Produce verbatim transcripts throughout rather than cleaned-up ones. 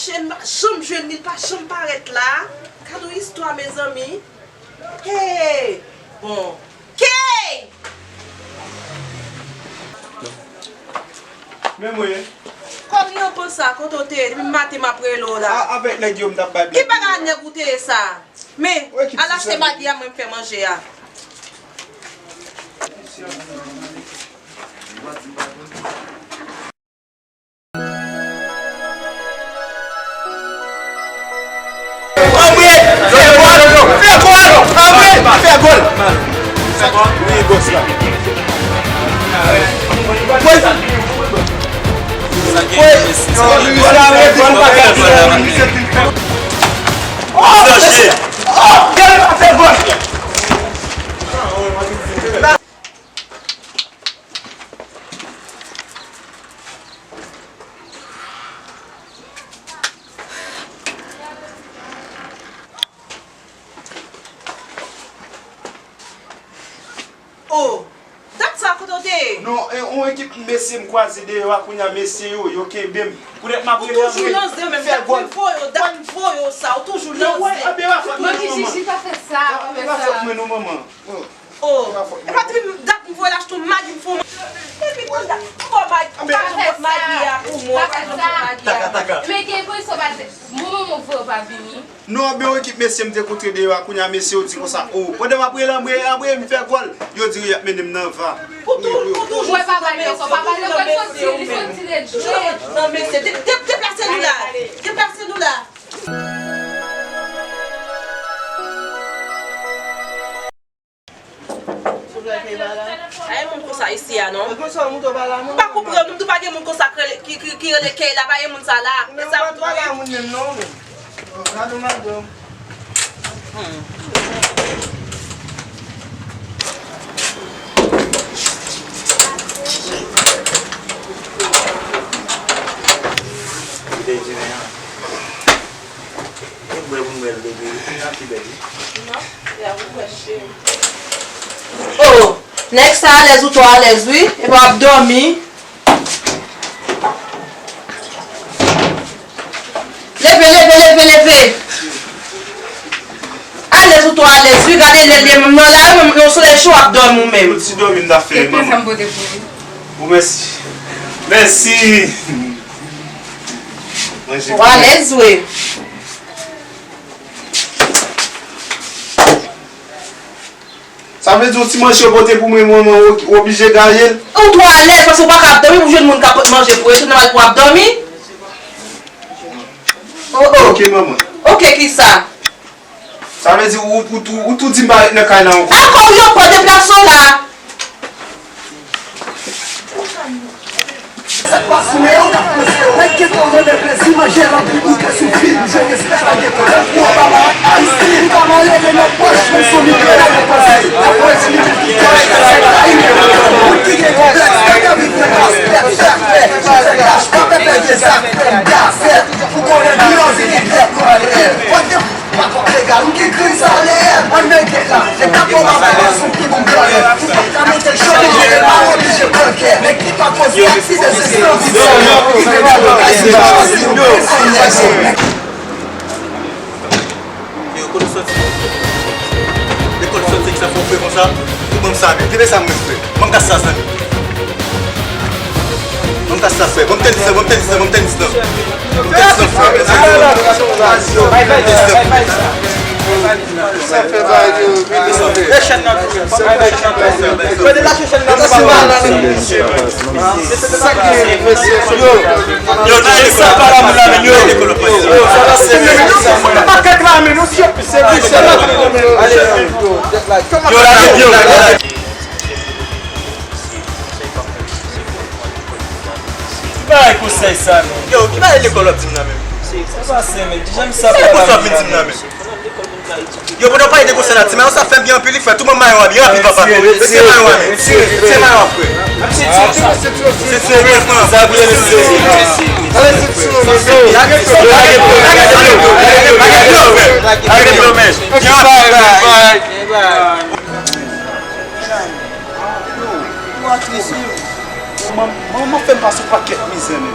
Chen pa janm jwenn li, li pa janm parèt la. Gad yon istwa, mezanmi. Hey! Bon. Key! Men mwen. Kòb li an pòch sa, kote w te ye? Depi maten m ap rele w la. A, avèk nèg yo m t ap bay blag. Ki bagay nèg ou te ye sa? Men, al achte magi a, mwen m fè manje a. Anbre! Fè gòl! Fè gòl! Anbre! Fè gòl! Wi, bòs la. Wi! Wi! Sa vle di nou pa ka fè gòl. Oh! Gade, fè gòl! Oh, dat sa kote w te ye? Non, e, yon ekip mesye m kwaze deyò a, kounye a mesye yo, yo kenbe m. Poutèt m ap rele antre, fè gòl. Ou toujou nan zen, menm dat m voye w, dat m voye w sa, ou toujou nan zen. Mami Jiji, pa fè sa, pa fè sa. E pa fòt mwen non, manman. Oh, e pa depi dat m voye l achte yon magi m fè yon manje. Depi kounye a, m ba w magi, m pa janm pot magi a pou mwen, m pa janm pot magi a. Men gen pwen sa w pa t, bon, manman w voye w pa vini. Non, anben yon ekip mesye m te kontre deyò a, kounye a mesye yo di konsa, oh, pandan m ap rele anbre, anbre, m fè gòl, yo di y ap mennen m nan va. Ou tou, ou toujou nan mesye, ou menm. Ou toujou nan mesye. De-, de-, deplase nou la. Deplase nou la. Pa gen moun konsa isi a, non. M pa konprann, m tou pa gen moun konsa ki rele, ki, ki, ki rele Key la, pa gen moun sa la. E sa m tou ye. Ou bwè pou m wè l, bebe. Wi, kounye a pi bèl, wi. Non, se a pou m wè, cheri. Oh, nèg sa alèz ou twò alèz, wi. Epi w ap dòmi. Leve, leve, leve, leve. Alèz ou twò alèz, wi. Gade lè l ye menm nan la, wi, menm yon solèy cho w ap dòmi ou menm. Yon ti dòmi m ta fè, manman. Sa m pote pou ou. Bon, mèsi. Mèsi. Manje. Ou alèz, wi. Sa vle di yon ti manje yo pote pou mwen, mwen, mwen, ou, ou oblije gaye l? Ou twò alèz, paske ou pa ka ap dòmi pou jwenn moun k ap pot manje pou ou, e tou nòmal pou w ap dòmi. Oh, oh. Ok, manman. Ok, kisa? Sa vle di ou, ou, ou, ou tou di m pa ret nan kay la ankò? Ankò wi, ankò, deplase w la. Sa k pase yo, k ap panse yo. Nèg gentan renmen plezi, manje l anpil, bouke sou fil, jwe respè pa gen pwoblèm pou anba la. Ayisyen, li pa malere nan pòch, men son milyonè nan panse. Apre ti milyonè ki kòrèk, se sa ki rive. Moun ki gen konplèks, pa gen anvi fè klas, fè, fè, fè, fè, fè, fè, fè, fè, fè, fè, fè, fè, fè, fè, fè, fè, Pa kont legal, ou gen grenn salè. Ann mete la, se ka kòb avans ou ki bon kòlè. Ou pa ka mete chòk, ou pa oblije pran kè. Men ki pa koze ak ti dezestan ki fè yo ki vin nan lokal se pa fasil. Yo, kote w soti? Lekòl soti, sa fè w fre konsa? Ou ban m sa, men. Kenbe sa, mwen, fre. Ban m kas sa, zanmi. Ban m kas sa, frè. Ban m tenis lan, ban m tenis lan, ban m tenis lan. Ban m tenis lan, frè. Ban m tenis lan. Sa fè bagay yo. Lage chèn nan tou. Fè de lage chèn nan tou. Sa ki mesye yo. Yo, ale sa pa la moun la, men yo. Yo, sa la se men. Pakèt la, men nou se, se, se la. Yo, lage, yo. Ki bagay konsèy sa, non? Yo, ki bagay lekòl w ap di m nan menm? Sa pase, men, kijan m sa pale la? Ki lekòl w ap vin di m nan menm? Yo, pandan w pale de konsèy la, ti mayo sa fè m byen anpil, li fè tou bon mayo a byen rapid, papa. Retire mayo a, men. Retire mayo a, frè. Se serye, frè. Sa vle di serye. Lage dlo, lage dlo, frè. Lage dlo, men. Byen rapid. Manman fè m pase yon pakèt mizè, men.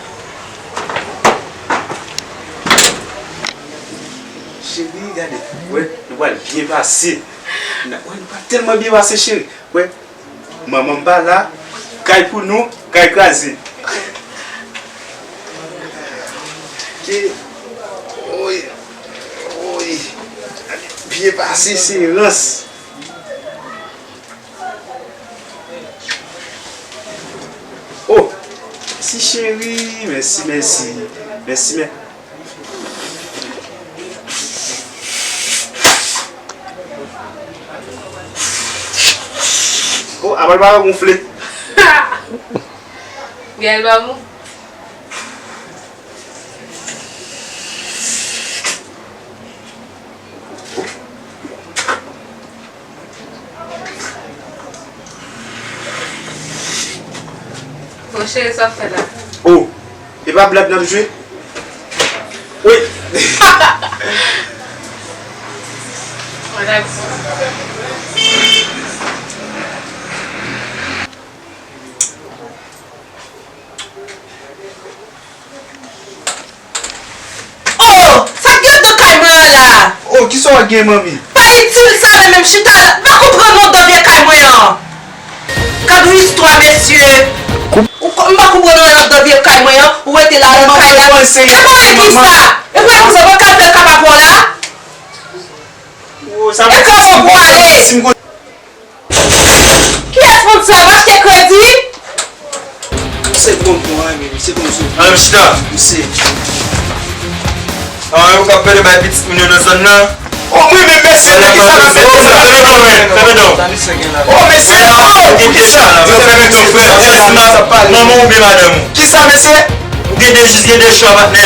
Cheri, gade, wè, nou pral byen pase. N ap, wè, nou pral tèlman byen pase, cheri. Wè, manman m pa la, kay pou nou, kay kraze. Ke, oy, oy, byen pase, se rans. Oh, mèsi cheri, mèsi, mèsi. Mèsi, mè. Oh, apal pa gonfle. Gèl pa bon. Bon, cheri, sa w ap fè la? Oh, e pa blad n ap jwe? Wi. Mwen ap Oh! Sa k gen anndan kay mwen an la? Oh, kisa w gen, manmi? Pa itil sa, men menm chita la. M pa konprann non anndan vye kay mwen an. Gad yon istwa, mesye. Ou ko-, m pa konprann anyen anndan vye kay mwen an. Ou rete la, anndan kay la. E bagay kisa? E bagay kisa? Mwen ka fè kay pa pran la? E kòman w pwale? Kiyès moun sa? M achte kredi? Misye bon pou anyen, misye bon sou. Ann chita. Misye. Ah, ou k ap pede bay pitit moun yo nan zòn nan? Oh, mwen menm mesye, men kisa n ap fè konsa? Fèmen don, fèmen don. Oh, mesye, oh, pou kisa? Fèmen don, frè. Manman ou byen madanm ou? Kisa, mesye? Ou gen de, jis gen de chwa, patnè.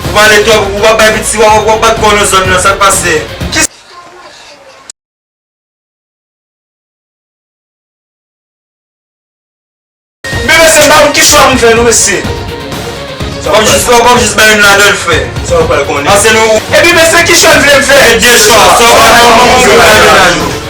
Ou pale twòp, ou p ap bay pitit, w ap, w ap bat kò w nan zòn nan, sa k pase? Men mesye, m pa konn ki chwa pou m fè non, mesye. W ap jis, w ap jis bay youn ladan l, frè. Sa w pral konnen. Pase nou. Epi mesye, ki chwa l vle m fè? Gen de chwa. Sa w pral konnen.